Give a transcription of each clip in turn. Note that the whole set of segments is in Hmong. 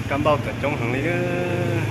Kab npauj txawm coob heev li.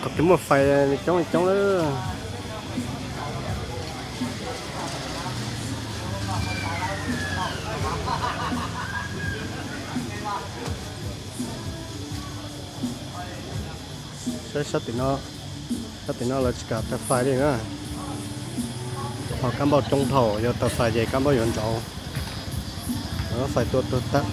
Qhov twg muaj fais coob coob lawm. Saib sab tim no, sab tim no lawv tsis kam tawg fais li na. Ho kab npauj coob dhau, yog tawg fais ces kab npauj yuav nrauv, fais tua tuag tag.